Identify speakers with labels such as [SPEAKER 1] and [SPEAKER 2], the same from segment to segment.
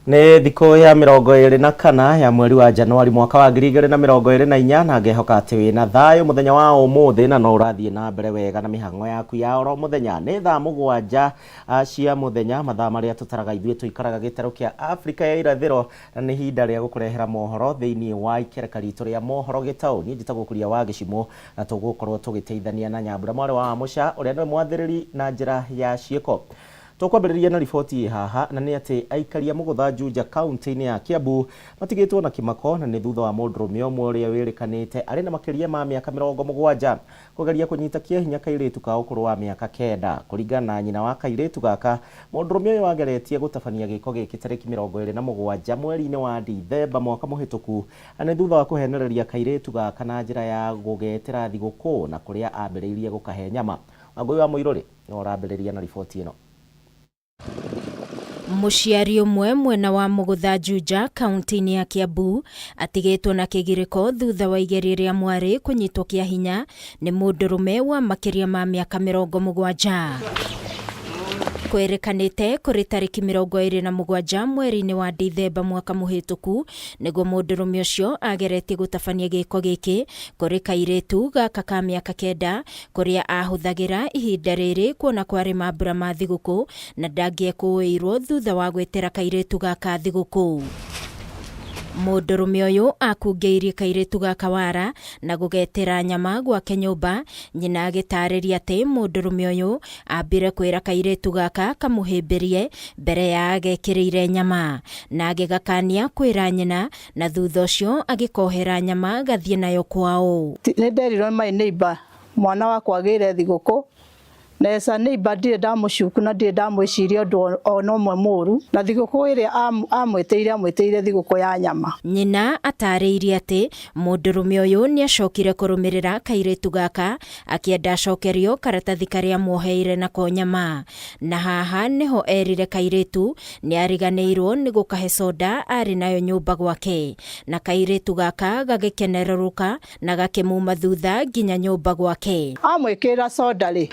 [SPEAKER 1] Nĩ thikũ ya 24 ya mweri wa Januari mwaka wa 2024, na ngehoka atĩ wĩna thayũ mũthenya wa ũmũthĩ na no ũrathiĩ na mbere wega na mĩhang'o yaku ya oro mũthenya. Nĩ thaa 7 cia mũthenya, mathaa marĩa tũtaraga ithuĩ tũikaraga gĩtarũ kĩa Afrika ya irathĩro, na nĩ ihinda rĩa gũkũrehera mohoro thĩinĩ wa ikereka ritũ rĩa mohoro gĩtaũ. Niĩ njĩtagwo Kuria wa Gĩcimũ, na tũgũkorwo tũgĩteithania na Nyambura mwarĩ wa Mũca ũrĩa nĩwe mwathĩrĩri na njĩra ya ciĩko. Tũkwambĩrĩria na riboti ĩ haha, na nĩ atĩ aikari a Mũgũtha Juja kaunti-inĩ ya Kiambu matigĩtwo na kĩmako, na nĩ thutha wa mũndũrũme ũmwe ũrĩa wĩrĩkanĩte arĩ na makĩria ma mĩaka 70 kũgeria kũnyita kĩahinya kairĩtu ka ũkũrũ wa mĩaka 9. Kũringana na nyina wa kairĩtu gaka, mũndũrũme ũyũ ageretie gũtabania gĩko gĩkĩ tarĩki 27 mweri-inĩ wa Dithemba mwaka mũhĩtũku, na nĩ thutha wa kũhenereria kairĩtu gaka na njĩra ya gũgetĩra thigũkũ na kũrĩa ambĩrĩirie gũkahe nyama. Wangũi wa Mũirũrĩ nĩwe ũrambĩrĩria na riboti ĩno.
[SPEAKER 2] Mũciari ũmwe mwena wa Mũgũtha Juja kaunti-inĩ ya Kiambu atigĩtwo na kĩgirĩko thutha wa igerio rĩa mwarĩ kũnyitwo kĩa hinya nĩ mũndũrũme wa makĩria ma mĩaka 70. Kwĩrĩkanĩte kũrĩ tarĩki 27 mweri-inĩ wa Dithemba mwaka mũhĩtũku nĩguo mũndũrũme ũcio ageretie gũtabania gĩko gĩkĩ kũrĩ kairĩtu gaka ka mĩaka 9, kũrĩa ahũthagĩra ihinda rĩrĩ kuona kwarĩ mambura ma thigũkũ na ndangĩekũĩirwo thutha wa gwĩtĩra kairĩtu gaka thigũkũ. Mũndũrũme ũyũ akungĩirie kairĩtu gaka wara na gũgetĩra nyama gwake nyũmba. Nyina agĩtarĩria atĩ mũndũrũme ũyũ ambire kwĩra kairĩtu gaka kamũhĩmbĩrie mbere ya agekĩrĩire nyama, na agĩgakania kwĩra nyina, na thutha ũcio agĩkohera nyama gathiĩ nayo kwao.
[SPEAKER 3] Nĩ nderirwo my neighbor mwana wakwa agĩire thigũkũ nesa neighbor, ndirĩ ndamũcuku na ndirĩ ndamwĩciria ũndũ ona ũmwe mũru, na thigũkũ ĩrĩa amwĩtĩire thigũkũ ya nyama.
[SPEAKER 2] Nyina atarĩirie atĩ mũndũrũme ũyũ nĩacokire kũrũmĩrĩra kairĩtu gaka akĩenda acokerio karatathi karĩa muoheire nako nyama, na haha nĩho erire kairĩtu nĩariganĩirwo nĩ gũkahe soda arĩ nayo nyũmba gwake, na kairĩtu gaka gagĩkenerũrũka na gakĩmuma thutha nginya nyũmba gwake.
[SPEAKER 3] Amwĩkĩrĩra soda rĩ,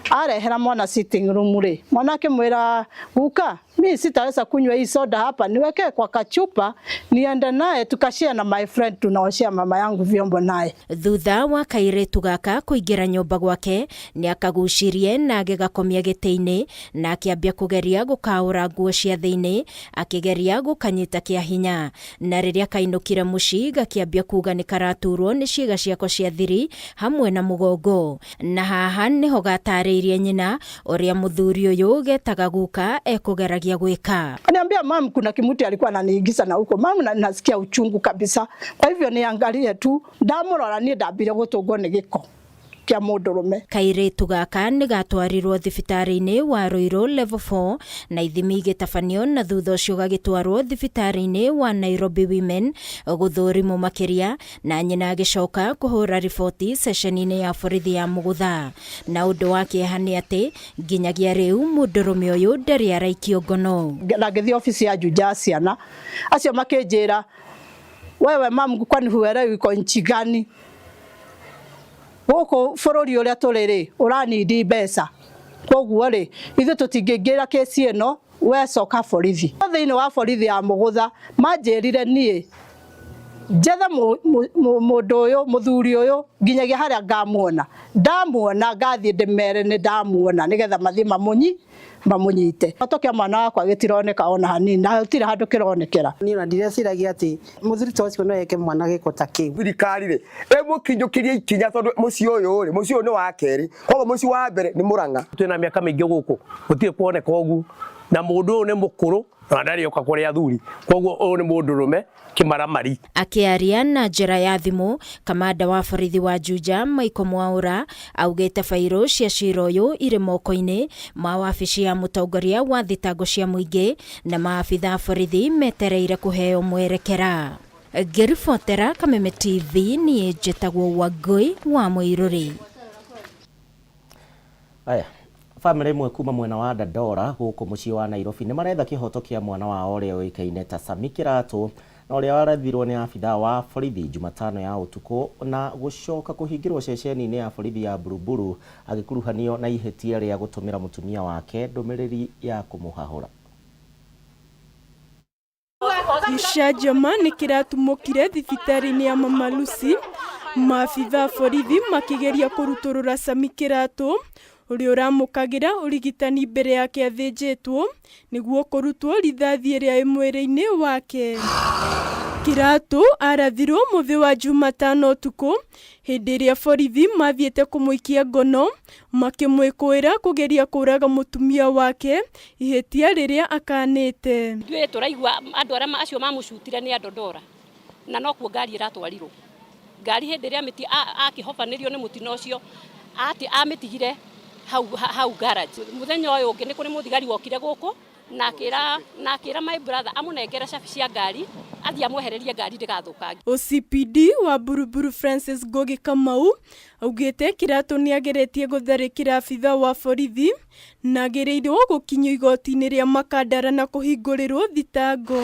[SPEAKER 3] arehera mwana sitting room rĩ, mwana akĩmwĩra, "Guka, mi sitaweza kunywa hii soda hapa, niweke kwa kachupa niende naye tukashare na my friend, tunaoshea mama yangu vyombo naye."
[SPEAKER 2] Thutha wa kairĩtu gaka kũingĩra nyũmba gwake, nĩakagucirie na agĩgakomia gĩtĩ-inĩ na akĩambia kũgeria gũkaũra nguo cia thĩinĩ, akĩgeria gũkanyita kĩa hinya, na rĩrĩa kainũkire mũciĩ gakĩambia kuga nĩ karaturwo nĩ ciĩga ciako cia thiri hamwe na mũgongo, na haha nĩho gatarĩirie nyina ũrĩa mũthuri ũyũ getaga guka ekũgeragia gwĩka.
[SPEAKER 3] Niambia, "Mam, kuna kimuti alikuwa ananiingiza na huko, mam, na nasikia uchungu kabisa, kwa hivyo niangalie tu." Ndamũrora niĩ ndambire gũtũngwo nĩ gĩko kĩa mũndũrũme.
[SPEAKER 2] Kairĩtu gaka nĩ gatwarirwo thibitarĩ-inĩ wa Ruiru Level 4 na ithimi igĩtabanio, na thutha ũcio gagĩtwarwo thibitarĩ-inĩ wa Nairobi Women gũthũrimwo makĩria, na nyina agĩcoka kũhũra riboti ceceni-inĩ ya borithi ya Mũgũtha. Na ũndũ wa kĩeha nĩ atĩ nginyagia rĩu mũndũrũme ũyũ ndarĩ araikio ngono.
[SPEAKER 3] Na ngĩthiĩ obici ya Juja ya ciana, acio makĩnjĩra, "Wewe mam, kwani huelewi iko nchi gani? Gũkũ bũrũri ũrĩa tũrĩ rĩ, ũranindi mbeca, koguo rĩ, ithuĩ tũtingĩingĩra kesi ĩno, we coka borithi." Thĩinĩ wa borithi ya Mũgũtha manjĩrire niĩ njethe mũndũ ũyũ, mũthuri ũyũ, nginyagia harĩa ngamuona. Ndamuona ngathiĩ ndĩmere nĩ ndamuona, nĩgetha mathiĩ mamũnyite. Kĩhoto kĩa mwana wakwa gĩtironeka ona hanini, na gũtirĩ handũ kĩronekera.
[SPEAKER 4] Niĩ ona ndireciragia atĩ mũthuri ta ũcio no eke mwana gĩko ta kĩu.
[SPEAKER 5] Thirikari rĩ ĩmũkinyũkĩrie ikinya, tondũ mũciĩ ũyũ rĩ, mũciĩ ũyũ nĩ wa kerĩ, koguo mũciĩ wa mbere nĩ Mũrang'a.
[SPEAKER 6] Twĩna mĩaka mĩingĩ gũkũ gũtirĩ kuoneka ũguo, na mũndũ ũyũ nĩ mũkũrũ na ndarĩ oka kũrĩ athuri, koguo ũyũ nĩ mũndũrũme kĩmaramari.
[SPEAKER 2] Akĩaria na njĩra ya thimũ, kamanda wa borithi wa Juja Michael Mwaura augĩte bairũ cia cira ũyũ irĩ moko-inĩ ma wabici ya mũtongoria wa thitango cia mũingĩ, na maabitha a borithi metereire kũheo mwerekera. Ngĩribotera Kameme TV, niĩ njĩtagwo Wangũi wa Mũirũrĩ.
[SPEAKER 1] Aya, bamĩrĩ ĩmwe kuma mwena wa Dandora gũkũ mũciĩ wa Nairobi nĩ maretha kĩhoto kĩa mwana wao ũrĩa ũĩkaine ta Sami Kĩratũ, na ũrĩa warethirwo nĩ abithaa wa borithi Jumatano ya ũtukũ na gũcoka kũhingĩrwo ceceni-inĩ ya borithi ya Buruburu agĩkuruhanio na ihĩtia rĩa gũtũmĩra mũtumia wake ndũmĩrĩri ya kũmũhahũra.
[SPEAKER 7] Gĩcanjama nĩ kĩratumũkire thibitarĩ-inĩ ya Mama Lucy, maabitha a borithi makĩgeria kũrutũrũra Sami Kĩratũ ũrĩa ũramũkagĩra ũrigitani mbere yake athĩnjĩtwo nĩguo kũrutwo rithathi ĩrĩa ĩ mwĩrĩ-inĩ wake. Kĩratũ arathirwo mũthĩ wa Jumatano ũtukũ hĩndĩ ĩrĩa borithi mathiĩte kũmũikia ngono makĩmwĩkũĩra kũgeria kũraga mũtumia wake ihĩtia rĩrĩa akanĩte.
[SPEAKER 8] Ithuĩ tũraigua andũ arĩa acio mamũcutire nĩ a Dodora na nokuo ngari ĩratwarirwo. Ngari hĩndĩ ĩrĩa mĩti akĩhobanĩrio nĩ mũtino ũcio atĩ amĩtigire hau hau garage. Mũthenya ũyũ ũngĩ nĩ kũrĩ mũthigari wokire gũkũ na akĩra na akĩra my brother amũnengere cabi cia ngari athiĩ amwehererie ngari ndĩgathũkange.
[SPEAKER 7] OCPD wa Buruburu Francis Ngugi Kamau augĩte Kĩratũ nĩageretie gũtharĩkĩra abitha wa borithi na agĩrĩirwo gũkinyio igoti-inĩ rĩa Makandara na kũhingũrĩrwo thitango.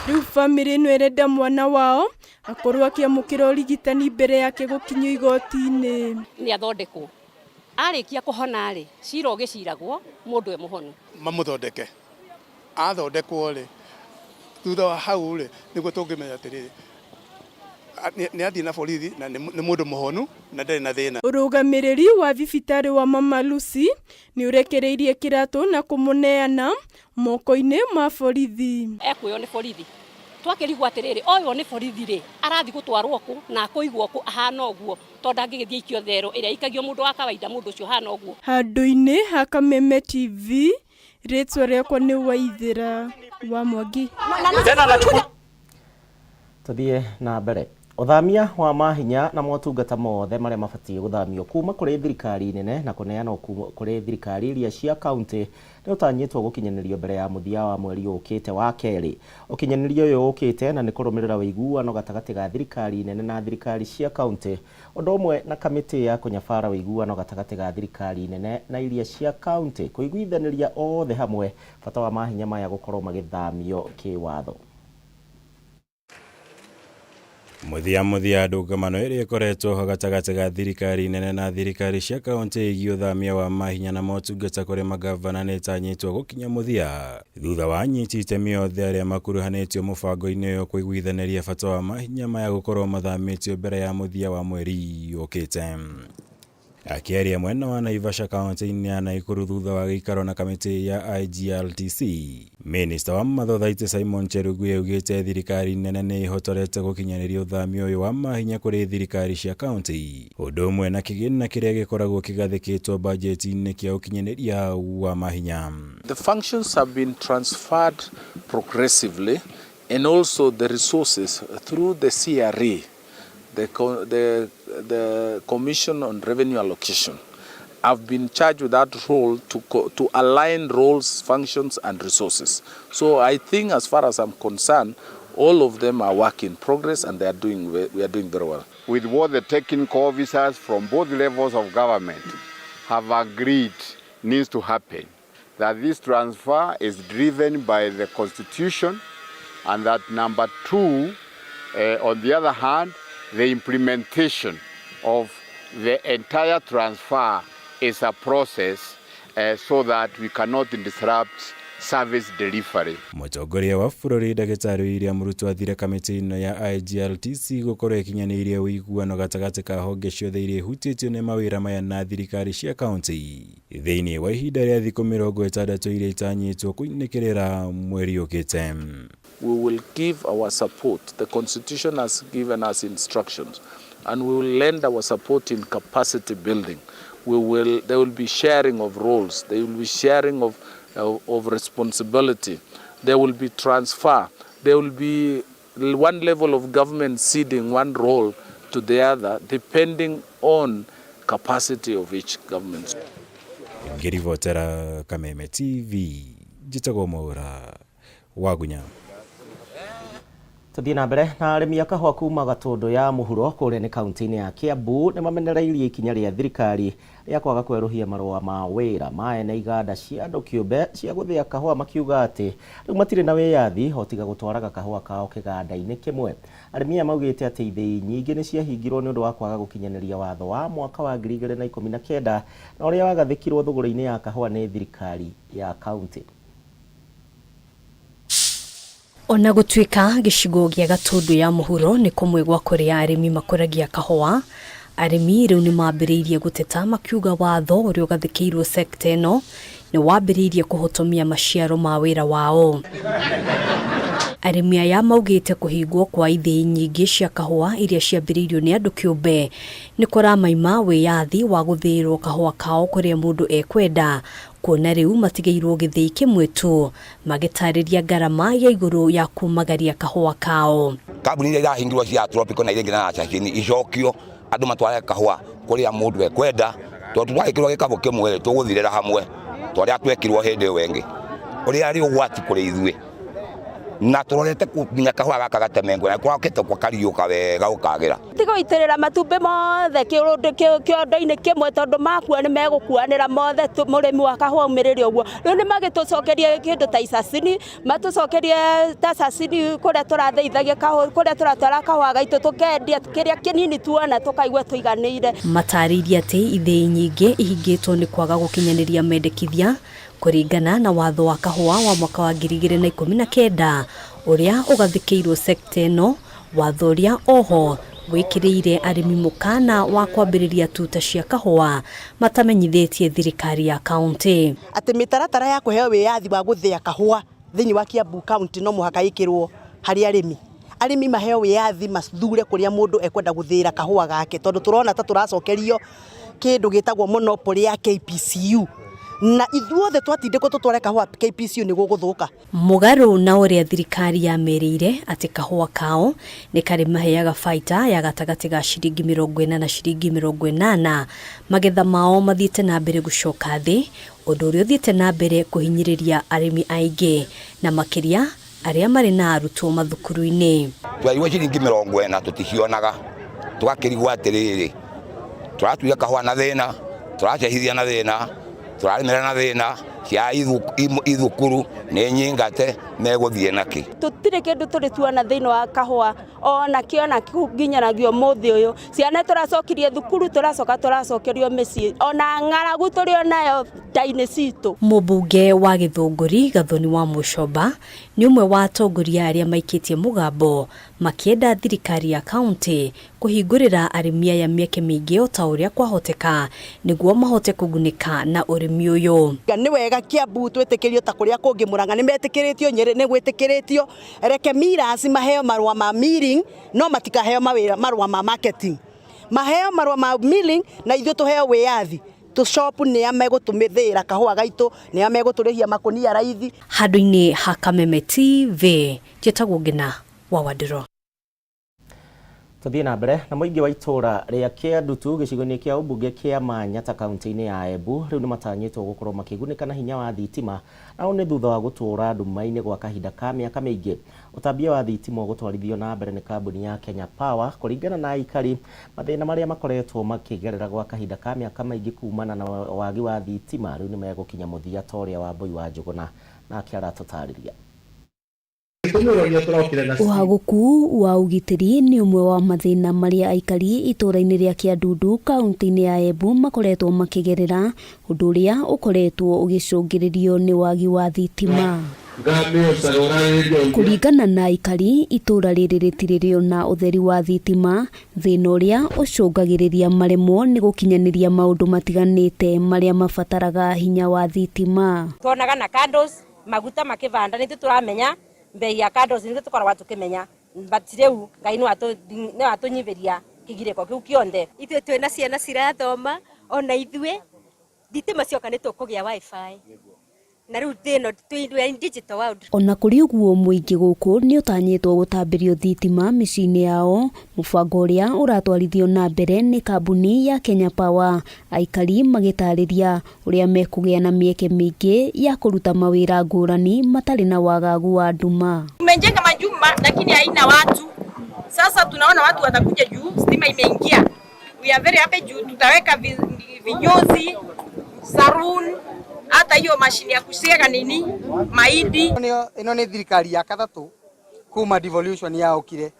[SPEAKER 7] Rĩu bamĩrĩ ĩno ĩrenda mwana wao akorwo akĩamũkĩra ũrigitani mbere yake gũkinyio igoti-inĩ.
[SPEAKER 8] Nĩ athondekwo arĩkia kũhona rĩ cira ũgĩciragwo mũndũ e mũhonu.
[SPEAKER 9] Mamũthondeke athondekwo rĩ thutha wa hau rĩ nĩguo tũngĩmenya atĩrĩrĩ nĩ athiĩ na borithi na nĩ mũndũ mũhonu na ndarĩ na thĩna.
[SPEAKER 7] Ũrũgamĩrĩri wa thibitarĩ wa Mama Lucy nĩ ũrekereirie Kĩratũ na kũmũneana moko-inĩ ma borithi.
[SPEAKER 8] Ekuoywo nĩ borithi twakĩrigwo atĩrĩrĩ oywo nĩ borithi rĩ arathiĩ gũtwarwo kũ na akũigwo kũ ahana ũguo tondũ ndangĩgĩthiĩ aikio thero ĩrĩa ikagio mũndũ wa kawaida mũndũ ũcio ũhana ũguo.
[SPEAKER 7] Handũ-inĩ ha Kameme TV, rĩtwa rĩakwa nĩ Waithĩra wa Mwangi.
[SPEAKER 1] Tuthiĩ na mbere. Ũthamia wa mahinya na motungata mothe marĩa mabatiĩ gũthamio kuma kũrĩ thirikari nene na kũneanwo kũrĩ thirikari iria cia kaunti nĩ ũtanyĩtwo gũkinyanĩrio mbere ya mũthia wa mweri ũkĩte wa kerĩ. Ũkinyanĩrio ũyũ ũkĩte na nĩ kũrũmĩrĩra ũiguano gatagatĩ ga thirikari nene na thirikari cia kaunti ũndũ ũmwe na kamĩtĩ ya kũnyabara ũiguano gatagatĩ ga thirikari nene na iria cia kaunti kũiguithanĩria othe hamwe bata wa mahinya maya gũkorwo magĩthamio kĩwatho.
[SPEAKER 10] Mũthia mũthia ndũgamano ĩrĩa ĩkoretwo ho gatagatĩ ga thirikari nene na thirikari cia kaunti ĩgiĩ ũthamia wa mahinya na motungata kũrĩ magavana nĩ ĩtanyĩtwo gũkinya mũthia thutha wa anyiti itemi othe arĩa makuruhanĩtio mũbango-inĩ ũyũ kũiguithanĩria bata wa mahinya maya gũkorwo mathamĩtio mbere ya mũthia wa mweri ũkĩte. Akĩaria mwena wa Naivasha kaunti-inĩ ya Nakuru thutha wa gĩikaro na kamĩtĩ ya IGLTC, Minista wa mathothaitĩ Simon Chelugui augĩte thirikari nene nĩ ĩhotorete gũkinyanĩria ũthamia ũyũ wa mahinya kũrĩ thirikari cia kaunti ũndũ ũmwe na kĩgĩna kĩrĩa gĩkoragwo kĩgathĩkĩtwo bajeti-inĩ kĩa ũkinyanĩria wa mahinya.
[SPEAKER 11] The functions have been transferred progressively and also the resources through the CRA, the Commission on Revenue Allocation. I've been charged with that role to align roles, functions and resources. So I think as far as I'm concerned, all of them are work in progress and we are doing very well.
[SPEAKER 12] With what the technical officers from both levels of government have agreed needs to happen, that this transfer is driven by the Constitution and that number two, on the other hand, the implementation of the entire transfer is a process so that we cannot disrupt service delivery.
[SPEAKER 10] Mũtongoria wa bũrũri ndagĩtarĩ William Ruto athire kamĩtĩ ĩno ya IGLTC gũkorwo ĩkinyanĩirie ũiguano gatagatĩ ka honge ciothe iria ihutĩtio nĩ mawĩra maya na thirikari cia kaunti thĩinĩ wa ihinda rĩa thikũ 60 iria itanyĩtwo kũinĩkĩrĩra mweri ũkĩte.
[SPEAKER 11] We will give our support. The Constitution has given us instructions and we will lend our support in capacity building. There will be sharing of roles, there will be sharing of responsibility, there will be transfer, there will be one level of government ceding one role to the other depending on capacity of each government.
[SPEAKER 10] Ngĩribotera Kameme TV, njĩtagwo Mwaura Wagunya.
[SPEAKER 1] Tuthiĩ na mbere na arĩmi a kahũa kuma Gatũndũ ya mũhuro kũrĩa nĩ kaunti-inĩ ya Kiambu nĩ mamenereirie ikinya rĩa thirikari rĩa kwaga kwerũhia marũa ma wĩra ma ene iganda cia andũ kĩũmbe cia gũthĩa kahũa makiuga atĩ rĩu matirĩ na wĩyathi o tiga gũtwaraga kahũa kao kĩganda-inĩ kĩmwe. Arĩmi aya maugĩte atĩ ithĩi nyingĩ nĩ ciahingirwo nĩ ũndũ wa kwaga gũkinyanĩria watho wa mwaka wa 2019 na ũrĩa wagathĩkirwo thũgũrĩ-inĩ ya kahũa nĩ thirikari ya kaunti.
[SPEAKER 13] Ona gũtuĩka gĩcigo gĩa Gatũndũ ya mũhuro nĩ kũmwe gwa kũrĩa arĩmi makũragia kahũa, arĩmi rĩu nĩ mambĩrĩirie gũteta makiuga watho ũrĩa ũgathĩkĩirwo sekta ĩno nĩ wambĩrĩirie kũhotomia maciaro ma wĩra wao. Arĩmi aya maugĩte kũhingwo kwa ithĩi nyingĩ cia kahũa iria ciambĩrĩirio nĩ andũ kĩũmbe nĩ kũramaima wĩyathi wa gũthĩĩrwo kahũa kao kũrĩa mũndũ ekwenda, kuona rĩu matigĩirwo gĩthĩi kĩmwe tu, magĩtarĩria ngarama ya igũrũ ya kumagaria kahũa kao.
[SPEAKER 14] Kambuni iria irahingirwo cia Tropical na iria ingĩ na Chachini icokio andũ matware kahũa kũrĩa mũndũ ekwenda, tondũ twagĩkĩrwo gĩkabũ kĩmwe tũgũthirĩra hamwe ta ũrĩa twekirwo hĩndĩ ĩyo ĩngĩ, ũrĩa arĩ ũgwati kũrĩ ithuĩ, na tũrorete nginya kahũa gaka gatemengwo na kũrokĩte kariũka wega gũkagĩra.
[SPEAKER 15] Ti gũitĩrĩra matumbĩ mothe kĩondo-inĩ kĩmwe, tondũ makua nĩ megũkuanĩra mothe, mũrĩmi wa kahũa aumĩrĩre ũguo. Rĩu nĩ magĩtũcokerie kĩndũ ta icacini, matũcokerie ta cacini kũrĩa tũrathĩithagia kahũa, kũrĩa tũratwara kahũa gaitũ tũkendia kĩrĩa kĩnini tuona tũkaigua tũiganĩire.
[SPEAKER 13] Matarĩirie atĩ ithĩi nyingĩ ihingĩtwo nĩ kwaga gũkinyanĩria mendekithia kũringana na watho wa kahũa wa mwaka wa 2019 ũrĩa ũgathĩkĩirwo sekta ĩno, watho ũrĩa oho wĩkĩrĩire arĩmi mũkana wa kwambĩrĩria tuta cia kahũa matamenyithĩtie thirikari ya kaunti.
[SPEAKER 16] Atĩ mĩtaratara ya kũheo wĩyathi wa gũthĩa kahũa thĩinĩ wa Kiambu County no mũhaka ĩkĩrwo harĩ arĩmi. Arĩmi maheo wĩyathi mathure kũrĩa mũndũ ekwenda gũthĩĩra kahũa gake, tondũ tũrona ta tũracokerio kĩndũ gĩtagwo monopoly ya KPCU, na ithuothe twatindĩkwo tũtware kahũa KPCU nĩ gũgũthũka.
[SPEAKER 13] Mũgarũ na ũrĩa thirikari yamerĩire atĩ kahũa kao nĩ karĩ maheaga baita ya gatagatĩ ga ciringi 40 na ciringi 80, magetha mao mathiĩte na mbere gũcoka thĩ, ũndũ ũrĩa ũthiĩte na mbere kũhinyĩrĩria arĩmi aingĩ na makĩria arĩa marĩ na arutwo mathukuru-inĩ.
[SPEAKER 14] Twerirwo ciringi 40 tũticionaga, tũgakĩrigwo atĩrĩrĩ, tũratuire kahũa na thĩna, tũracehithia na thĩna, tũrarĩmĩra na thĩna, cia ithukuru nĩ nyingate megũthiĩ nakĩ.
[SPEAKER 15] Tũtirĩ kĩndũ tũrĩ tuona thĩinĩ wa kahũa ona kĩona nginyanagia ũmũthĩ ũyũ. Ciana tũracokirie thukuru, tũracoka tũracokerio mĩciĩ, ona ng'aragu tũrĩ onayo nda-inĩ citũ.
[SPEAKER 13] Mũmbunge wa Gĩthũngũri Gathoni wa Mũcomba nĩ ũmwe wa atongoria arĩa maikĩtie mũgambo makĩenda thirikari ya kaunti kũhingũrĩra arĩmi aya mĩeke mĩingĩ o ta ũrĩa kwahoteka nĩguo mahote kũgunĩka na ũrĩmi ũyũ.
[SPEAKER 16] Nĩ wega Kiambu twĩtĩkĩrio ta kũrĩa kũngĩ, Murang'a nĩ metĩkĩrĩtio, Nyĩrĩ nĩ gwĩtĩkĩrĩtio, reke millers maheo marũa ma milling no matikaheo marũa ma marketing, maheo marũa ma milling na ithuĩ tũheo wĩyathi tũshop nĩ a megũtũmĩthĩra kahũa gaitũ, nĩ a megũtũrĩhia makũnia raithi.
[SPEAKER 13] Handũ-inĩ ha Kameme TV, njĩtagwo Ngina wa Wandĩro.
[SPEAKER 1] Tuthiĩ na mbere na mũingĩ wa itũũra rĩa Kĩandutu gĩcigo-inĩ kĩa ũmbunge kĩa Manyata kaunti-inĩ ya Embu rĩu nĩ matanyĩtwo gũkorwo makĩgunĩka na hinya wa thitima, na ũũ nĩ thutha wa gũtũũra nduma-inĩ gwa kahinda ka mĩaka mĩingĩ. Ũtambia wa thitima ũgũtwarithio na mbere nĩ kambuni ya Kenya Power kũringana na aikari mathĩna marĩa makoretwo makĩgerera gwa kahinda ka mĩaka mĩingĩ kumana na wagi wa thitima rĩu nĩ megũkinya mũthia ta ũrĩa Wambui wa Njũgũna nake aratũtarĩria.
[SPEAKER 17] Ũhagũku wa ũgitĩri nĩ ũmwe wa mathĩna marĩa aikari itũũra-inĩ rĩa Kĩandundu kaunti-inĩ ya Embu makoretwo makĩgerera, ũndũ ũrĩa ũkoretwo ũgĩcũngĩrĩrio nĩ wagi wa thitima. Kũringana na aikari, itũũra rĩrĩ rĩtirĩ rĩona ũtheri wa thitima, thĩna ũrĩa ũcũngagĩrĩria maremwo nĩ gũkinyanĩria maũndũ matiganĩte marĩa mabataraga hinya wa thitima.
[SPEAKER 18] Tuonaga na candles, maguta makĩbanda, nĩ tũramenya mbei ya candles, nĩ tũkoragwo tũkĩmenya, but rĩu Ngai nĩ watũnyihĩria kĩgirĩko kĩu kĩonthe.
[SPEAKER 19] Ithuĩ twĩna ciana cirathoma, ona ithuĩ thitima cioka nĩ tũkũgĩa wifi, na rĩu thĩno twĩ in digital world.
[SPEAKER 17] Ona kũrĩ ũguo, mũingĩ gũkũ nĩ ũtanyĩtwo gũtambĩrio thitima mĩciĩ-inĩ yao, mũbango ũrĩa ũratwarithio na mbere nĩ kambuni ya Kenya Power, aikari magĩtarĩria ũrĩa mekũgĩa na mĩeke mĩingĩ ya kũruta mawĩra ngũrani matarĩ na wagagu wa nduma.
[SPEAKER 20] Tumejenga majumba lakini haina watu. Sasa tunaona watu watakuja juu stima imeingia. We are very happy juu tutaweka vinyozi, salon, hata hiyo mashini ya kusiaga nini mahindi.
[SPEAKER 21] Ĩno nĩ thirikari ya gatatũ kuma devolution yaũkire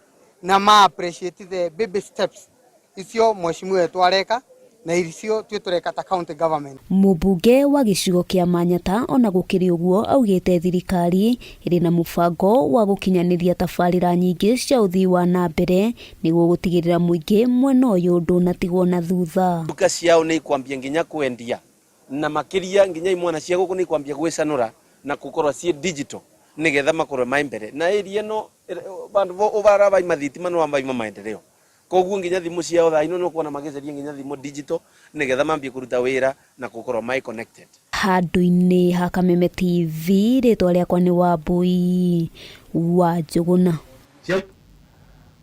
[SPEAKER 21] na ma appreciate the baby steps icio mheshimiwa wetu areka Na icio tuĩ tũreka ta county government.
[SPEAKER 17] Mũmbunge wa gĩcigo kĩa Manyata ona gũkĩrĩ ũguo augĩte thirikari ĩrĩ na mũbango wa gũkinyanĩria tabarĩra nyingĩ cia ũthii wa na mbere nĩguo gũtigĩrĩra mũingĩ mwena ũyũ ndũnatigwo na thutha.
[SPEAKER 3] Nduka ciao nĩ ikwambia nginya kwendia na makiria nginya imwana cia guku nĩ ikwambia gwicanura na gukorwo ciĩ digital nigetha makorwe mai mbere na area ino bandu ubara baima thitima no baima maendeleo koguo nginya thimu ciao thaa ino nukuona magicaria nginya thimu digital nigetha mambie kuruta wira na gukorwo mai connected.
[SPEAKER 17] Handũ-inĩ ha Kameme TV, rĩtwa rĩakwa nĩ Wambui wa Njũgũna.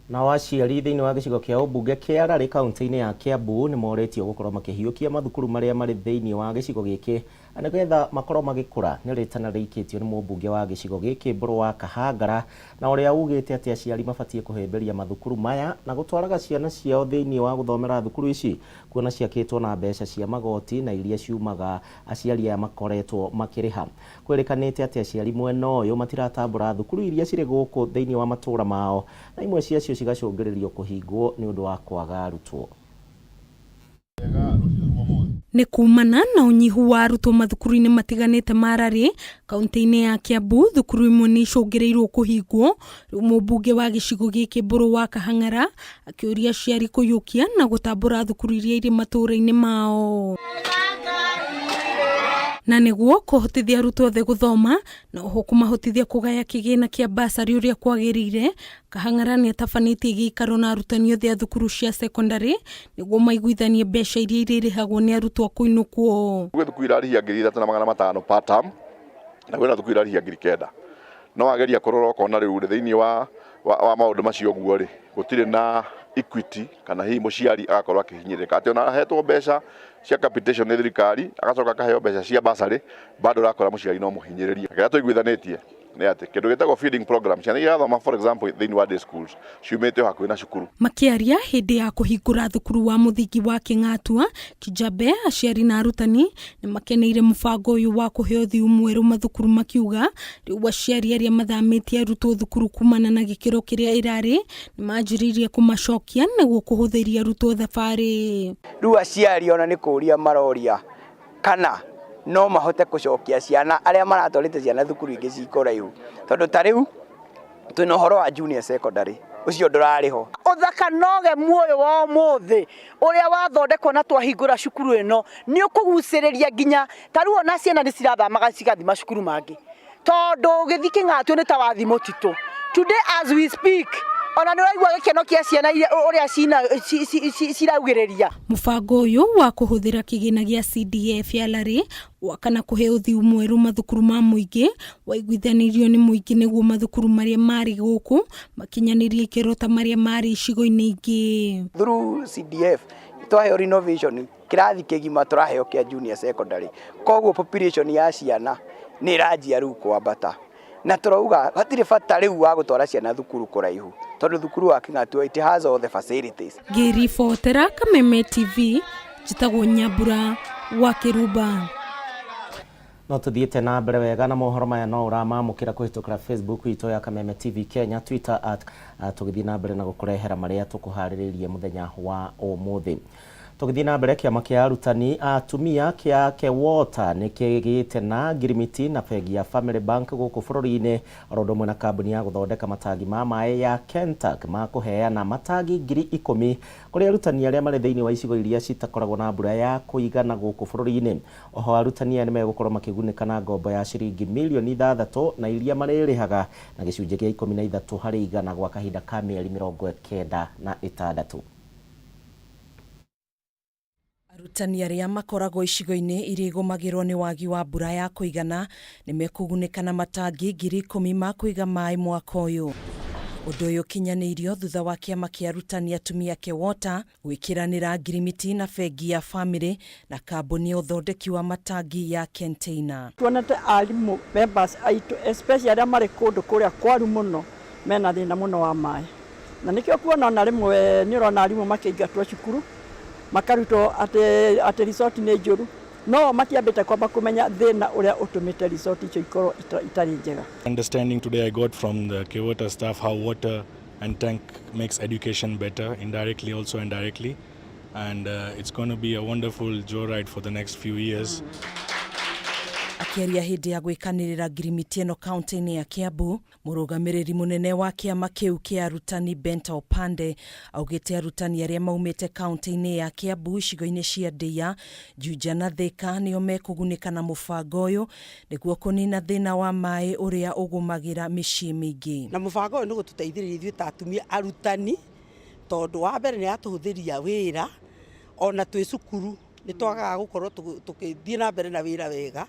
[SPEAKER 1] Nao aciari thĩinĩ wa gĩcigo kĩa ũmbunge kĩa Rari kaunti-inĩ ya Kiambu nĩ morĩtio gũkorwo makĩhiũkia mathukuru marĩa marĩ thĩinĩ wa gĩcigo gĩkĩ na nĩgetha makorwo magĩkũra. Nĩ rĩtana rĩikĩtio nĩ mũmbunge wa gĩcigo gĩkĩ Mbũrũ wa Kahangara na ũrĩa ugĩte atĩ aciari mabatiĩ kũhĩmbĩria mathukuru maya na gũtwaraga ciana ciao thĩinĩ wa gũthomera thukuru ici kuona ciakĩtwo na mbeca cia magoti na iria ciumaga aciari aya makoretwo makĩrĩha. Kwĩrĩkanĩte atĩ aciari mwena ũyũ matiratambũra thukuru iria cirĩ gũkũ thĩinĩ wa matũũra mao na imwe ciacio cigacũngĩrĩrio kũhingwo nĩ ũndũ wa kwaga arutwo.
[SPEAKER 7] Nĩ kumana na ũnyihu wa arutwo mathukuru-inĩ matiganĩte ma Rari kaunti-inĩ ya Kiambu, thukuru imwe nĩ icũngĩrĩirwo kũhingwo. Rĩu mũmbunge wa gĩcigo gĩkĩ Mbũrũ wa Kahang'ara akĩũria aciari kũiyũkia na gũtambũra thukuru iria irĩ matũũra-inĩ mao na nĩguo kũhotithia arutwo othe gũthoma na oho kũmahotithia kũgaya kĩgĩna kĩa basarĩ ũrĩa kwagĩrĩire. Kahang'ara nĩ atabanĩtie gĩikaro na arutani othe a thukuru cia secondary nĩguo maiguithanie mbeca iria irĩrĩhagwo nĩ arutwo kũinũkwo.
[SPEAKER 22] Gwĩ thukuru irarĩhia 3,500 per term na kwĩna thukuru irarĩhia 9,000. No wageria kũrora ũkona rĩu thĩinĩ wa maũndũ macio ũguo rĩ gũtirĩ na equity kana hihi mũciari agakorwo akĩhinyĩrĩrĩka atĩ ona ahetwo mbeca cia capitation nĩ thirikari agacoka akaheo mbeca cia basarĩ bado ũrakora mũciari no mũhinyĩrĩrie. Kĩrĩa tũiguithanĩtie nĩ atĩ kĩndũ gĩtagwo feeding program ciana irathoma for example thĩinĩ wa day schools ciumĩte o hakuhĩ na cukuru.
[SPEAKER 7] Makĩaria hĩndĩ ya kũhingũra thukuru wa mũthingi wa Kĩng'atua Kijabe, aciari na arutani nĩ makeneire mũbango ũyũ wa kũhe ũthiũ mwerũ mathukuru makiuga rĩu aciari arĩa mathamĩtie arutwo thukuru kumana na gĩkĩro kĩrĩa ĩrarĩ nĩ manjĩrĩirie kũmacokia nĩguo kũhũthĩria arutwo thabarĩ.
[SPEAKER 23] Rĩu aciari ona nĩ kũũria maroria kana no mahote kũcokia ciana arĩa maratwarĩte ciana thukuru ingĩ ci kũraihu tondũ ta rĩu twĩna ũhoro wa junior secondary ũcio ndũrarĩ ho.
[SPEAKER 24] Ũthaka noge muoyo wa ũmũthĩ ũrĩa wathondekwo na twahingũra cukuru ĩno nĩ ũkũgucĩrĩria nginya ta rĩu ona ciana nĩ cirathamaga cigathiĩ macukuru mangĩ tondũ ũgĩthiĩ Kĩng'atio nĩ ta wathiĩ mũtitũ. Today as we speak ona nĩ ũraigua gĩkeno kĩa ciana ũrĩa ciraugĩrĩria.
[SPEAKER 7] Mũbango ũyũ wa kũhũthĩra kĩgĩna gĩa CDF ya Larĩ gwaka na kũhe ũthiũ mwerũ mathukuru ma mũingĩ waiguithanirio nĩ mũingĩ nĩguo mathukuru marĩa marĩ gũkũ makinyanĩrie ikĩro ta marĩa marĩ icigo-inĩ ingĩ.
[SPEAKER 23] Through CDF twaheo renovation kĩrathi kĩgima tũraheo kĩa junior secondary koguo population ya ciana nĩ ĩranjia rĩu kwambata na tũrauga hatirĩ bata rĩu wa gũtwara ciana thukuru kũraihu tondũ thukuru wa Kĩng'atua it has all the facilities.
[SPEAKER 7] Ngĩribotera Kameme TV njĩtagwo Nyambura wa Kĩrumba.
[SPEAKER 1] No tuthiĩte na mbere wega na mohoro maya no ũramamũkĩra kũhĩtũkĩra Facebook itũ ya Kameme TV Kenya, Twitter at tũgĩthiĩ na mbere na gũkũrehera marĩa tũkũharĩrĩirie mũthenya wa ũmũthĩ. Tũgĩthiĩ na mbere, kĩama kĩa arutani atumia kĩa KEWOTA nĩ kĩgĩte na ngirimiti na bengi ya Family Bank gũkũ bũrũri-inĩ oro ũndũ ũmwe na kambuni ya gũthondeka matangi ma maĩ ya Kentak ma kũheana matangi 10,000 kũrĩ arutani arĩa marĩ thĩinĩ wa icigo iria citakoragwo na mbura ya kũigana gũkũ bũrũri-inĩ. Oho arutani aya nĩmegũkorwo makĩgunĩka na ngombo ya ciringi mirioni 6 na iria marĩrĩhaga na gĩcunjĩ kĩa 13 harĩ igana gwa kahinda ka mĩeri 96.
[SPEAKER 25] Arutani arĩa makoragwo icigo-inĩ iria igũmagĩrwo nĩ wagi wa mbura ya kũigana nĩ mekũgunĩka na matangi 10,000 ma kũiga maĩ mwaka ũyũ. Ũndũ ũyũ ũkinyanĩirio thutha wa kĩama kĩa arutani atumia KEWOTA gwĩkĩranĩra ngirimiti na bengi ya Family na kambuni ya ũthondeki wa matangi ya Container.
[SPEAKER 26] Tuonete arimũ members aitũ especially arĩa marĩ kũndũ kũrĩa kwaru mũno mena thĩna mũno wa maĩ, na nĩkĩo kuona ona rĩmwe nĩ ũrona arimũ makĩingatwo cukuru makarutwo atĩ resort nĩ njũru, no matiambĩte kwamba kũmenya thĩna ũrĩa ũtũmĩte resort icio ikorwo itarĩ njega.
[SPEAKER 27] Understanding today I got from the KEWOTA staff how water and tank makes education better, indirectly also and directly. and it's going to be a wonderful joyride for the next few years.
[SPEAKER 25] Akĩaria hĩndĩ ya gwĩkanĩrĩra ngirimiti ĩno kaunti-inĩ ya Kiambu, mũrũgamĩrĩri mũnene wa kĩama kĩu kĩa arutani Benta Opande augĩte arutani arĩa maumĩte kaunti-inĩ ya Kiambu icigo-inĩ cia Ndeiya, Juja na Thika nĩo mekũgunĩka na mũbango ũyũ nĩguo kũnina thĩna wa maĩ ũrĩa ũgũmagĩra mĩciĩ mĩingĩ.
[SPEAKER 2] Na mũbango ũyũ nĩ gũtũteithĩrĩria ithuĩ ta atumia arutani, tondũ wa mbere nĩ yatũhũthĩria wĩra, ona twĩ cukuru nĩ twagaga gũkorwo tũgĩthiĩ na mbere na wĩra wega,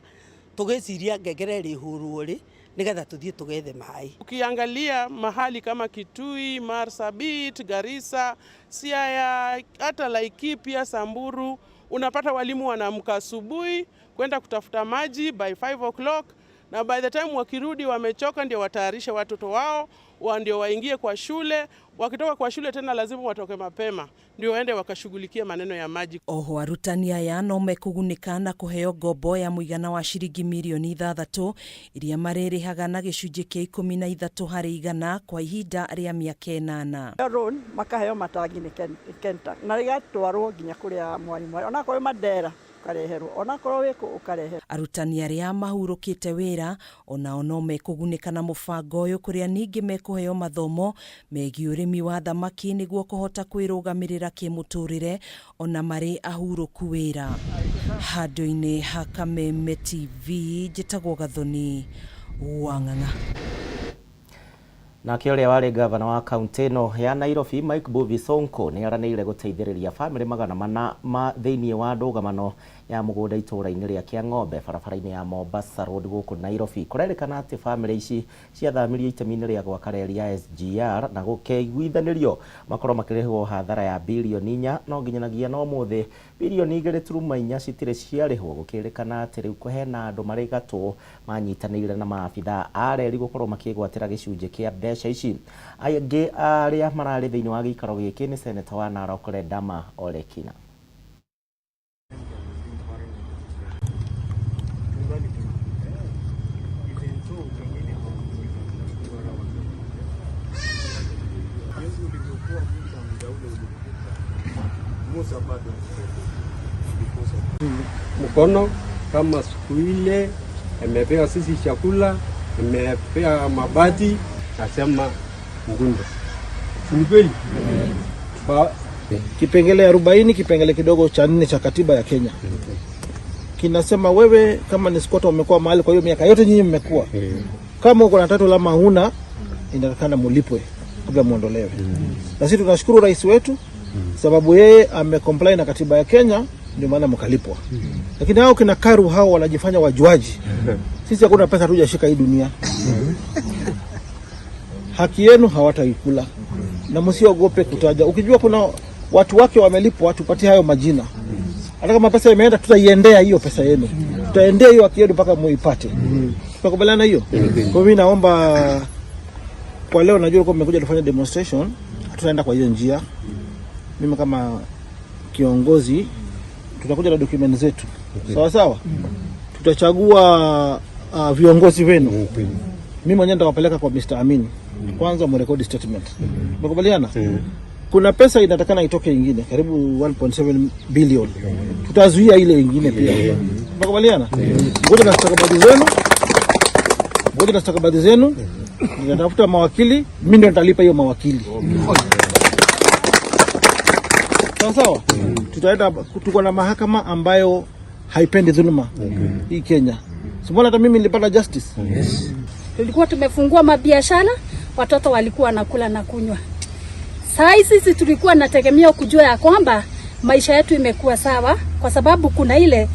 [SPEAKER 2] tũgĩciria ngengere ĩrĩhũrwo rĩ, nĩgetha tũthiĩ tũgethe maĩ.
[SPEAKER 4] Ukiangalia mahali kama Kitui, Marsabit, Garissa, Siaya, hata Laikipia, Samburu, unapata walimu wanaamka asubuhi kwenda kutafuta maji by 5 o'clock, na by the time wakirudi wamechoka, ndio watayarishe watoto wao wa ndio waingie kwa shule. Wakitoka kwa shule tena lazima watoke mapema ndio waende wakashughulikie maneno ya maji.
[SPEAKER 25] Oho arutani aya no mekũgunĩka na kũheo ngombo ya mũigana wa ciringi mirioni 6 iria marĩrĩhaga na gĩcunjĩ kĩa 13 harĩ igana kwa ihinda rĩa mĩaka 8.
[SPEAKER 26] Loan makaheo matangi nĩ Kentank na rĩgatwarwo nginya kũrĩa mwarimũ arĩ, onakorwo wĩ Mandera ũkareherwo, onakorwo wĩ kũ ũkareherwo.
[SPEAKER 25] Arutani arĩa mahurũkĩte wĩra onao no mekũgunĩka na mũbango ũyũ kũrĩa ningĩ mekũheo mathomo megiĩ ũrĩmi wa thamaki nĩguo kũhota kwĩrũgamĩrĩra kĩmũtũrĩre ona marĩ ahurũku wĩra. Handũ-inĩ ha Kameme TV njĩtagwo Gathoni wa Ng'ang'a.
[SPEAKER 1] Nake ũrĩa warĩ gavana wa kaunti ĩno ya Nairobi Mike Mbuvi Sonko nĩ aranĩire gũteithĩrĩria bamĩrĩ 400 ma thĩinĩ wa ndũgamano ya mũgũnda itũũra-inĩ rĩa Kĩang'ombe barabara-inĩ ya Mombasa Road gũkũ Nairobi. Kũrerĩkana atĩ bamĩrĩ ici ciathamirio itemi-inĩ rĩa gwaka reri ya SGR na gũkĩiguithanĩrio makorwo makĩrĩhwo hathara ya birioni 4, no nginyanagia na ũmũthĩ birioni 2.4 citirĩ ciarĩhwo. Gũkĩrĩkana atĩ rĩu kũhena andũ marĩ gatũ manyitanĩire na maabithaa a reri gũkorwo makĩgwatĩra gĩcunjĩ kĩa mbeca ici. Angĩ arĩa mararĩ thĩinĩ wa gĩikaro gĩkĩ nĩ seneta wa Narok Ledama Olekina.
[SPEAKER 5] Mkono kama siku ile imepea sisi chakula, imepea mabati, nasema Ngundo. Si kweli?
[SPEAKER 6] Kipengele 40 kipengele kidogo cha 4 cha katiba ya Kenya kinasema wewe kama ni squatter umekuwa mahali kwa hiyo miaka yote nyinyi mmekuwa, kama uko na title ama huna, inatakana mulipwe kabla muondolewe. Na sisi tunashukuru rais wetu sababu yeye amecomply na katiba ya Kenya, ndio maana mkalipwa. Lakini hao kina Karu hao wanajifanya wajuaji. Sisi hakuna pesa tujashika hii dunia. Haki yenu hawataikula. Na msiogope kutaja. Ukijua kuna watu wake wamelipwa, tupatie hayo majina. Hata kama pesa imeenda, tutaiendea hiyo pesa yenu. Tutaendea hiyo haki yenu mpaka muipate. Tutakubaliana hiyo? Kwa hiyo mimi naomba kwa leo, najua kwa mmekuja tufanye demonstration, hatutaenda kwa hiyo njia. Mimi kama kiongozi tutakuja na document zetu. Sawa sawa? Tutachagua viongozi wenu. Mimi mwenyewe nitawapeleka kwa Mr. Amin. Kwanza mrekodi statement. Mmekubaliana? Kuna pesa inatakana itoke ingine karibu 1.7 billion. Tutazuia ile ingine pia. Mmekubaliana? Ngoja na stakabadhi zenu. Ngoja na stakabadhi zenu. Nitatafuta mawakili, mimi ndio nitalipa hiyo mawakili. Sawa sawa? Tutaenda, tuko na mahakama ambayo haipendi dhuluma hii Kenya. Si mbona hata mimi nilipata justice?
[SPEAKER 8] Tulikuwa tumefungua mabiashara, watoto walikuwa wanakula na kunywa. Saa hizi sisi tulikuwa nategemea kujua ya kwamba maisha yetu imekuwa sawa, kwa sababu kuna ile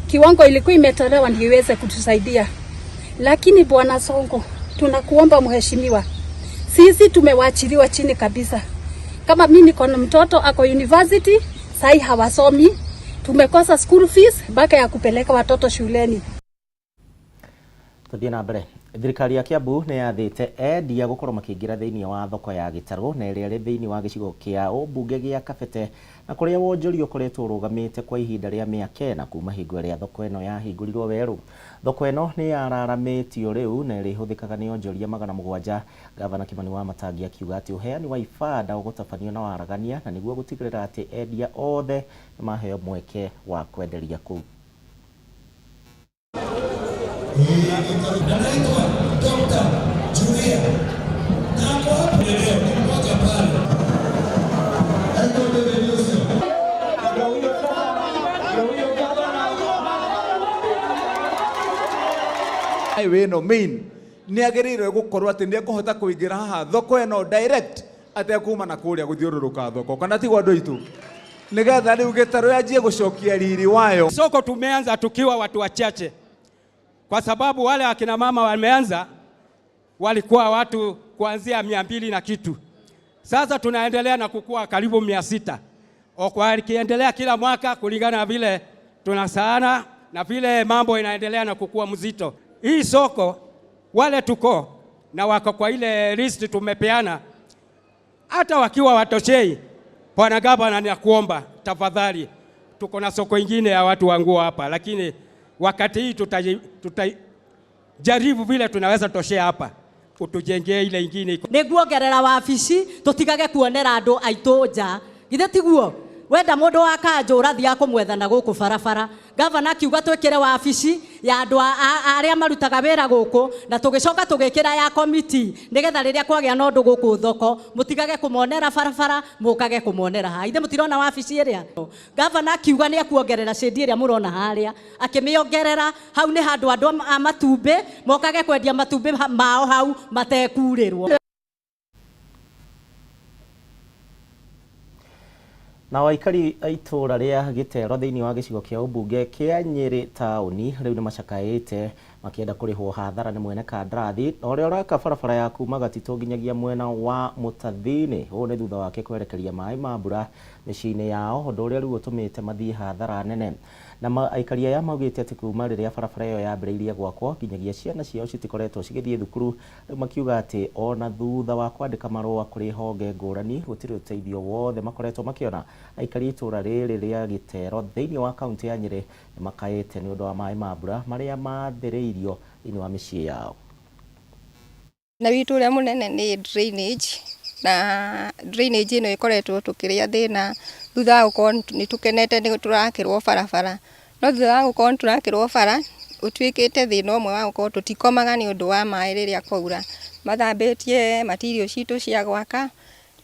[SPEAKER 8] kiwango ilikuwa imetolewa ndio iweze kutusaidia. Lakini Bwana Sonko, tunakuomba mheshimiwa, sisi tumewachiliwa chini kabisa. Kama mimi niko na mtoto ako university, sai hawasomi, tumekosa school fees mpaka ya kupeleka watoto shuleni.
[SPEAKER 1] Tũthiĩ na mbere. Thirikari ya Kiambu nĩ yathĩte endia gũkorwo makĩingĩra thĩinĩ wa thoko ya Gĩtarũ na ĩrĩa ĩrĩ thĩinĩ wa gĩcigo kĩa ũmbunge gĩa Kabete na kũrĩa wonjoria ũkoretwo ũrũgamĩte kwa ihinda rĩa mĩaka ĩna kuma hingo ĩrĩa thoko ĩno yahingũrirwo werũ. Thoko ĩno nĩ yararamĩtio rĩu na ĩrĩhũthĩkaga nĩ onjoria 700. Gavana Kimani Wamatangi akiuga atĩ ũheani wa ibanda ũgũtabanio na waragania na nĩguo gũtigĩrĩra atĩ endia othe nĩ maheo mweke wa kwenderia kũu.
[SPEAKER 9] Highway ĩno main nĩ agĩrĩirwo gũkorwo atĩ nĩ ekũhota kũingĩra haha thoko ĩno direct atekuma na kũrĩa gũthiũrũrũka thoko kana tiguo andũ aitũ nĩgetha rĩu gĩtarũ yanjie gũcokia riri wayo.
[SPEAKER 10] Soko tumeanza tukiwa watu wachache, kwa sababu wale akina mama wameanza walikuwa watu kuanzia 200 na kitu. Sasa tunaendelea na kukua karibu 600 kwa kiendelea kila mwaka kulingana na vile tunasaana na vile mambo inaendelea na kukua mzito. Hii soko wale tuko na wako kwa ile list tumepeana, hata wakiwa watoshei, Bwana Gavana, nakuomba tafadhali, tuko na soko ingine ya watu wa nguo hapa, lakini wakati hii tutajaribu vile tunaweza toshea hapa, utujengee ile ingine.
[SPEAKER 11] Nĩnguongerera wabici tũtigage kuonera andũ aitũ nja, githĩ tiguo? Wenda mũndũ wa kanjũ ũrathiaga kũmwetha na gũkũ barabara. Gavana akiuga twĩkĩre wabici ya andũ arĩa marutaga wĩra gũkũ, na tũgĩcoka tũgĩkĩra ya komiti nĩgetha rĩrĩa kwagĩa na ũndũ gũkũ thoko mũtigage kũmonera barabara, mũkage kũmonera haha. Ithe mũtirona wabici ĩrĩa? Gavana akiuga nĩ ekuongerera shade ĩrĩa mũrona harĩa, akĩmĩongerera hau nĩ handũ andũ a matumbĩ mokage kwendia matumbĩ mao hau matekurĩrwo.
[SPEAKER 1] Na aikari a itũũra rĩa Gĩtero thĩinĩ wa gĩcigo kĩa ũmbunge kĩa Nyĩrĩ taũni rĩu nĩ macakaĩte makĩenda kũrĩhwo hathara nĩ mwene kandarathi na ũrĩa ũraka barabara ya kuma Gatitũ nginyagia mwena wa Mũtathini. Ũũ nĩ thutha wake kwerekeria maĩ ma mbura mĩciĩ-inĩ yao, ũndũ ũrĩa rĩu ũtũmĩte mathiĩ hathara nene. Na aikari aya maugĩte atĩ kuma rĩrĩa barabara ĩyo yambĩrĩirie gwakwo nginyagia ciana ciao citikoretwo cigĩthiĩ thukuru, rĩu makiuga atĩ ona thutha wa kwandĩka marũa kũrĩ honge ngũrani gũtirĩ ũteithio wothe makoretwo makĩona. Aikari itũũra rĩrĩ rĩa Gĩtero thĩinĩ wa kaunti ya Nyĩrĩ nĩ makaĩte nĩ ũndũ wa maĩ ma mbura marĩa mathĩrĩirio thĩinĩ wa mĩciĩ yao.
[SPEAKER 12] Na witũ ũrĩa mũnene nĩ drainage, na drainage ĩno ĩkoretwo tũkĩrĩa thĩna thutha wa gũkorwo nĩ tũkenete nĩ tũrakĩrwo barabara, no thutha wa gũkorwo nĩ tũrakĩrwo bara ũtuĩkĩte thĩna ũmwe wa gũkorwo tũtikomaga nĩ ũndũ wa maĩ rĩrĩa kwaura, mathambĩtie material citũ cia gwaka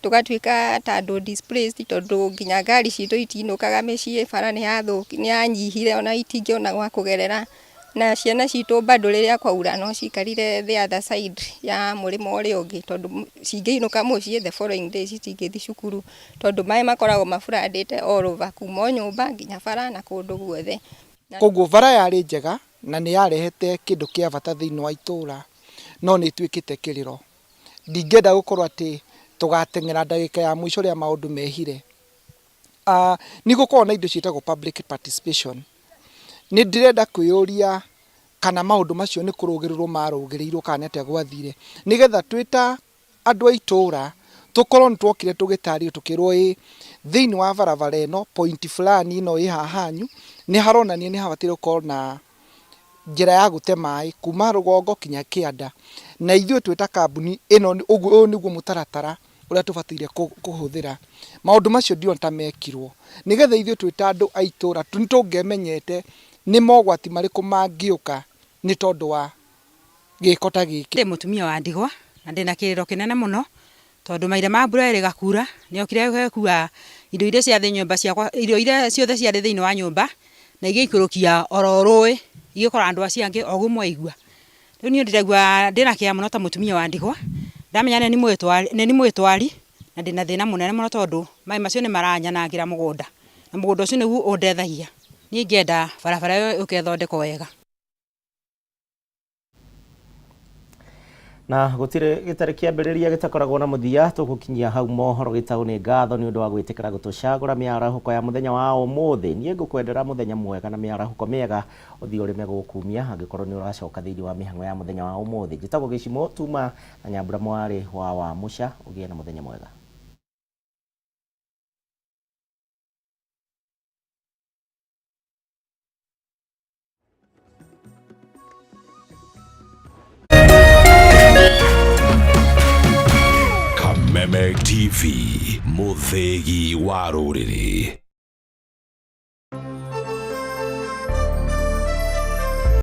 [SPEAKER 12] tũgatuĩka ta andũ displaced tondũ nginya ngari citũ itinũkaga mĩciĩ, bara nĩ yanyihire ona itingĩona gwa kũgerera, na ciana citũ bado rĩrĩa kwaura no cikarire the other side ya mũrĩmo ũrĩa ũngĩ tondũ cingĩinũka mũciĩ the following day citingĩthiĩ cukuru tondũ maĩ makoragwo maburadĩte all over kuma o nyũmba nginya bara na kũndũ guothe.
[SPEAKER 6] Koguo bara yarĩ njega na nĩ yarehete kĩndũ kĩa bata thĩinĩ wa itũũra, no nĩ ĩtuĩkĩte kĩrĩro. Ndingĩenda gũkorwo atĩ tũgateng'era ndagĩka ya mũico rĩrĩa maũndũ mehire. Nĩ gũkoragwo na indo ciĩtagwo public participation. Nĩ ndĩrenda kwĩyũria kana maũndũ macio nĩ kũrũgĩrĩrwo marũgĩrĩirwo kana nĩ atĩa gwathire, nĩgetha twĩ ta andũ a itũũra tũkorwo nĩ twokire tũgĩtarĩrio tũkĩrwo ĩ thĩinĩ wa barabara ĩno point fulani ĩno ĩ haha hanyu nĩ haronania nĩ habataire gũkorwo na njĩra ya gũte maĩ kuma rũgongo kinya kĩanda, na ithuĩ twĩ ta kambuni ĩno ũguo ũyũ nĩguo mũtaratara ũrĩa tũbataire kũhũthĩra. Maũndũ macio ndiona ta mekirwo nĩgetha ithuĩ twĩ ta andũ a itũũra nĩ tũngĩmenyete nĩ mogwati marĩkũ mangĩũka nĩ tondũ wa gĩko ta gĩkĩ.
[SPEAKER 14] Ndĩ mũtumia wa ndigwa na ndĩna kĩrĩro kĩnene mũno tondũ maira ma mbura ĩrĩ gakura nĩokire gũkua indo iria ciarĩ nyũmba ciakwa, irio iria ciothe ciarĩ thĩinĩ wa nyũmba na igĩikũrũkia oro rũĩ igĩkora andũ acio angĩ o ũguo mwaigua. Rĩu niĩ ndĩraigua ndĩna kĩeha mũno ta mũtumia wa ndigwa, ndamenya nĩ niĩ mwĩtwari na ndĩna thĩna mũnene mũno tondũ maĩ macio nĩ maranyanangĩra mũgũnda na mũgũnda ũcio nĩguo ũndethagia. Niĩ ingĩenda barabara ĩyo yũke ĩthondekwo wega.
[SPEAKER 1] Na gũtirĩ gĩtarĩ kĩambĩrĩria gĩtakoragwo na mũthia. Tũgũkinyia hau mohoro gĩtaũ. Nĩ ngatho nĩ ũndũ wa gwĩtĩkĩra gũtũcagũra mĩarahũko ya mũthenya wa ũmũthĩ. Niĩ ngũkwendera mũthenya mwega na mĩarahũko mĩega, ũthiĩ ũrĩme gũkumia angĩkorwo nĩ ũracoka thĩinĩ wa mĩhang'o ya mũthenya wa ũmũthĩ. Njĩtagwo Gĩcimo Tuma na Nyambura mwarĩ wa Wamũca. Ũgĩe na mũthenya mwega.
[SPEAKER 13] Kameme TV, mũthĩgi wa rũrĩrĩ.